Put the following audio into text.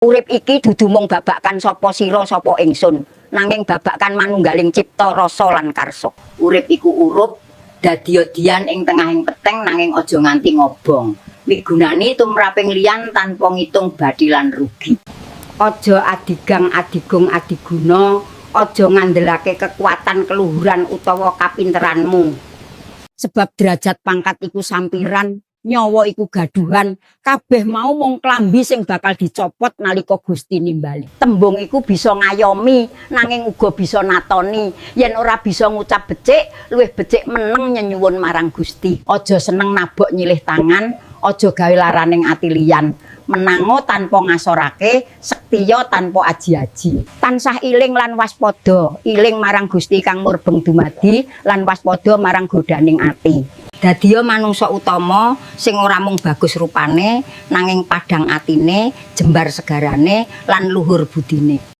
Urip iki dudu mung babakan sapa sira sapa ingsun, nanging babakan manunggaling cipta rasa lan karsa. Urip iku urup dadi dian ing tengahing peteng nanging aja nganti ngobong. Migunani tumraping liyan tanpa ngitung bathi lan rugi. Aja adigang adigung adiguna, aja ngandelake kekuatan keluhuran utawa kapinteranmu. Sebab derajat pangkat iku sampiran, nyawa iku gaduhan, kabeh mau mung klambi sing bakal dicopot nalika Gusti nimbali. Tembung iku bisa ngayomi, nanging uga bisa natoni. Yen ora bisa ngucap becik, luwih becik meneng nyenyuwun marang Gusti. Aja seneng nabok nyilih tangan, aja gawe laraning ati liyan. Menango tanpa ngasorake, sektiya tanpa aji-aji. Tansah iling lan waspada, iling marang Gusti kang murbeng dumadi lan waspada marang godaning ati. Dadiya manungsa utama sing ora mung bagus rupane, nanging padhang atine, jembar segarane lan luhur budine.